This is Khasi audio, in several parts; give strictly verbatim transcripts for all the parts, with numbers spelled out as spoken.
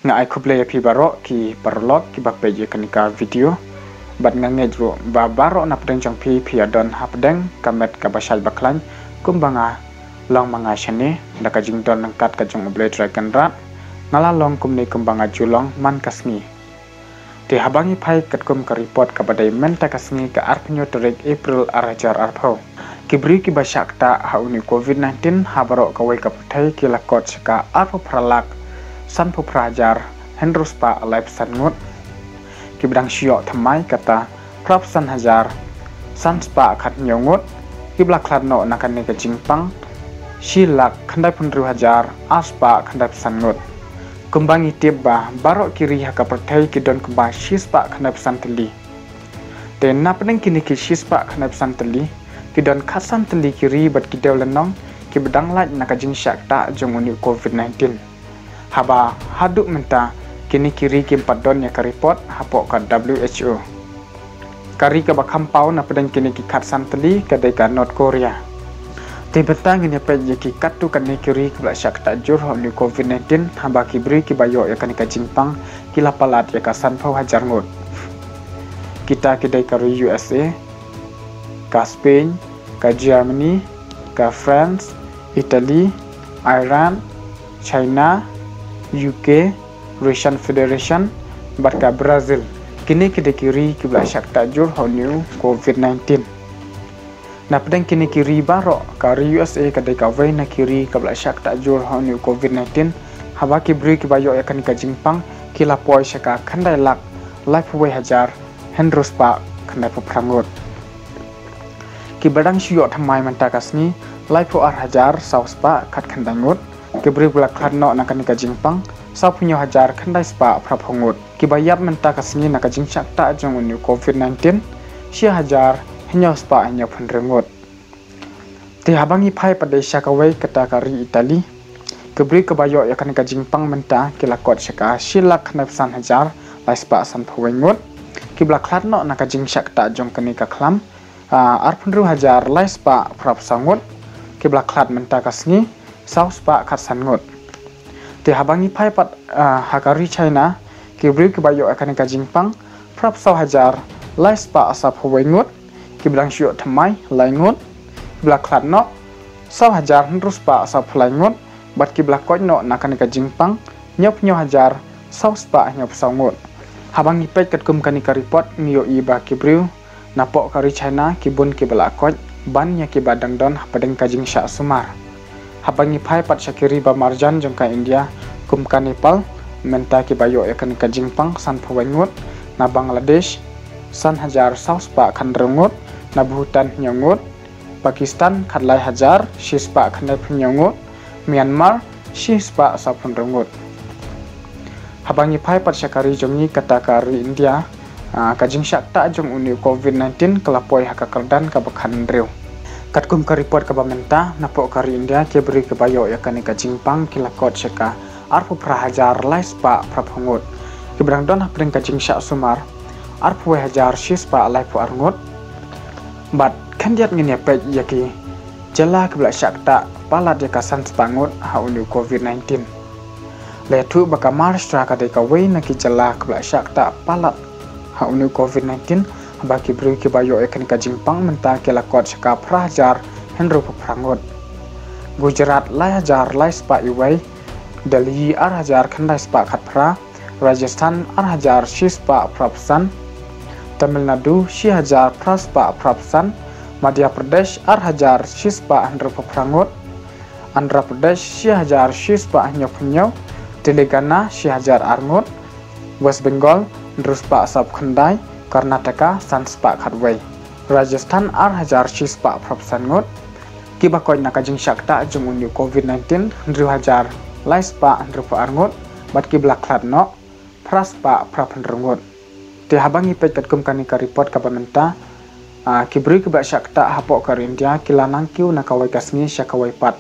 Nga ai khublei ïa phi baroh ki paralok kiba peit ïa kane ka video. Bad nga ngeit ruh ba baroh na pdeng jong phi phi ïa don hapdeng ka met kaba shait ba khlaiñ kumba nga long ma nga shane, da ka jingdon ryngkat ka jong U Blei Trai Kynrad. Nga la long kumne kumba nga ju long man ka sngi. Te haba ngi phai katkum ka report kaba dei mynta ka sngi ka arphew tarik April ar hajar arphew. Ki briew kiba shah ktah ha une u covid nineteen ha baroh kawei ka pyrthei ki la kot sha ka arphew phra lak sanphew phra hajar hynriew spah laiphew san ngut. Kiba dang shu ïoh thymmai kata phraphew san hajar san spah khathynñiew ngut. Kiba la khlad noh na kane ka jingpang shi lak khyndaiphew hynriew hajar ar spah khyndaiphew san ngut. Kumba ngi tip ba baroh ki ri ha ka pyrthei ki don kumba shi spah khyndaiphew san tylli. Te na pdeng kine ki shi spah khyndaiphew san tylli, ki don khatsan tylli ki ri bad ki dewlynnong kiba dang lait na ka jingshah ktah jong une u covid nineteen. Haba haduh mynta kine ki ri kim pat don ïa ka report hapoh ka W H O. Ka ri kaba kham paw na pdeng kine ki khatsan tylli ka dei ka North Korea. Te bynta ngin ïa peit ïa ki katto katne ki ri kiba la shah ktah jur ha une u covid nineteen, haba ki briew kiba ïoh ïa kane ka jingpang ki la palat ïa ka sanphew hajar ngut. Kita ki dei ka ri U S A, ka Spain, ka Germany, ka France, Italy, Iran, China, U K, Russian Federation, bad ka Brazil. Kine ki dei ki ri kiba la shah ktah jur ha une u covid nineteen. Na pdeng kine ki ri baroh, ka ri U S A ka dei kawei na ki ri kaba la shah ktah jur ha une u covid nineteen. Haba ki briew kiba ïoh ïa kane ka jingpang ki la poi sha ka khyndai lak laiphew wei hajar hynriew spah khyndaiphew phra ngut. Kiba dang shu ïoh thymmai mynta ka sngi laiphew ar hajar saw spah khatkhyndai ngut. Ki briew kiba la khlad noh na kane ka jingpang sawphew hynñiew hajar khyndai spah phraphew ngut. Kiba ïap mynta ka sngi na ka jingshah ktah jong une u covid nineteen shi hajar hynñiew spah hynñiewphew hynriew ngut. Te haba ngi phai pat dei sha kawei kata ka ri Italy. Ki briew kiba ïoh ïa kane ka jingpang mynta ki la kot sha ka shi lak khyndaiphew san hajar lai spah sanphew wei ngut. Kiba la khlad noh na ka jingshah ktah jong kane ka khlam, ah, arphew hynriew hajar lai spah phraphew saw ngut. Kiba la khlad mynta ka sngi saw spah khatsan ngut. Te haba ngi phai pat, ah, ha ka ri China, ki briew kiba ïoh ïa kane ka jingpang phraphew saw hajar lai spah sawphew wei ngut. Kiba dang shu ïoh thymmai lai ngut. Kiba la khlad noh saw hajar hynriew spah sawphew lai ngut. Bad kiba la koit noh na kane ka jingpang hynñiewphew hynñiew hajar saw spah hynñiewphew saw ngut. Haba ngi peit katkum kane ka report ngi ïohi ba ki briew napoh ka ri China ki bun kiba la koit ban ïa kiba dang don hapdeng ka jingshah sumar. Haba ngi phai pat sha ki ri ba marjan jong ka India kum ka Nepal, mynta kiba ïoh ïa kane ka jingpang sanphew wei ngut, na Bangladesh san hajar saw spah khathynriew ngut, na Bhutan hynñiew ngut, Pakistan khatlai hajar shi spah khyndaiphew hynñiew ngut, Myanmar shi spah sawphew hynriew ngut. Haba ngi phai pat sha ka ri jong ngi kata ka ri India, ah, ka jingshah ktah jong une u covid nineteen ka la poi ha ka kyrdan kaba khathynriew. Katkum ka report kaba mynta napoh ka ri India ki briew kiba ïoh ïa kane ka jingpang ki la kot sha ka arphew phra hajar lai spah phraphew ngut. Kiba dang don hapdeng ka jingshah sumar arphew wei hajar shi spah laiphew ar ngut. Bad khyndiat ngin ïa peit ïa ki jylla kiba la shah ktah palat ïa ka san spah ngut ha une u covid nineteen. La ïathuh ba ka Maharashtra ka dei kawei na ki jylla kiba la shah ktah palat ha une u covid nineteen, haba ki briew kiba ïoh ïa kane ka jingpang mynta ki la kot sha ka phra hajar hynriewphew phra ngut. Gujarat lai hajar lai spah uwei, Delhi ar hajar khyndai spah khatphra, Rajasthan ar hajar shi spah phraphew san, Tamil Nadu shi hajar phra spah phraphew san, Madhya Pradesh ar hajar shi spah hynriewphew phra ngut, Andhra Pradesh shi hajar shi spah hynñiewphew hynñiew, Telangana shi hajar ar ngut, West Bengal hynriew spah sawphew khyndai, Karnataka san spah khatwei, Rajasthan ar hajar shi spah phraphew san ngut. Kiba koit na ka jingshah ktah jong une u covid nineteen hynriew hajar lai spah hynriewphew ar ngut, bad kiba la khlad noh phra spah phraphew hynriew ngut. Te haba ngi peit katkum kane ka report kaba mynta, ah, ki briew kiba la shah ktah hapoh ka ri India ki la nang kiew na kawei ka sngi sha kawei pat.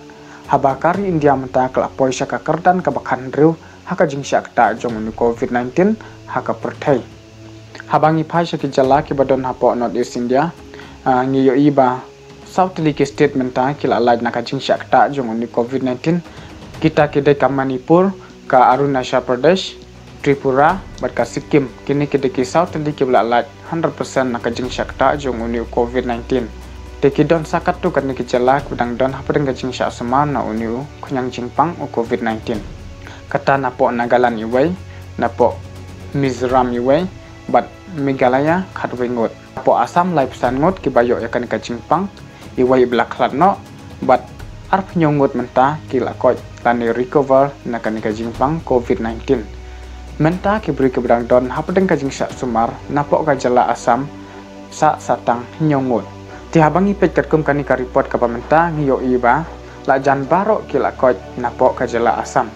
Haba ka ri India mynta ka la poi sha ka kyrdan kaba khathynriew ha ka jingshah ktah jong une u covid nineteen ha ka pyrthei. Haba ngi phai sha ki jylla kiba don hapoh North East India, ah, ngi ïohi ba saw tylli ki state mynta ki la lait na ka jingshah ktah jong une u covid nineteen. Kita ki dei ka Manipur, ka Arunachal Pradesh, Tripura bad ka Sikkim, kine ki dei ki saw tylli kiba la lait hundred percent na ka jingshah ktah jong une u COVID nineteen. Te ki don sa katto katne ki jylla kiba dang don hapdeng ka jingshah sumar na une u khñiang jingpang u COVID nineteen. Kata napoh Nagaland iwei, napoh Mizoram iwei, bad Meghalaya khatwei ngut. Napoh Assam laiphew san ngut kiba ïoh ïa kane ka jingpang, iwei iba la khlad noh, bad arphew hynñiew ngut mynta ki la koit lane recover na kane ka jingpang COVID nineteen. Mynta ki briew kiba dang don hapdeng ka jingshah sumar napoh ka jylla Assam sah sa tang hynñiew ngut. Te haba ngi peit katkum kane ka report kaba mynta ngi ïohi ba la jan baroh ki la koit napoh ka jylla Assam.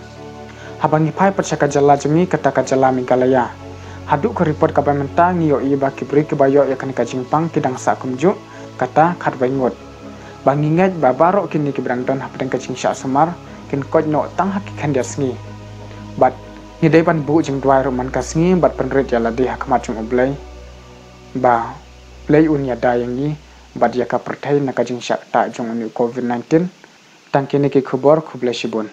Haba ngi phai pat sha ka jylla jong ngi, kata ka jylla Meghalaya, haduh ka report kaba mynta ngi ïohi ba ki briew kiba ïoh ïa kane ka jingpang ki dang sah kumjuh, kata khatwei ngut. Ba ngi ngeit ba baroh kine kiba dang don hapdeng ka jingshah sumar kin koit noh tang ha ki khyndiat sngi. Bad ngi dei ban buh jingduwai ruh man ka sngi bad pynrit ïa lade ha khmat jong U Blei, ba U Blei un ïada ïa ngi bad ïa ka pyrthei na ka jingshah ktah jong une u COVID nineteen. Tang kine ki khubor, khublei shibun.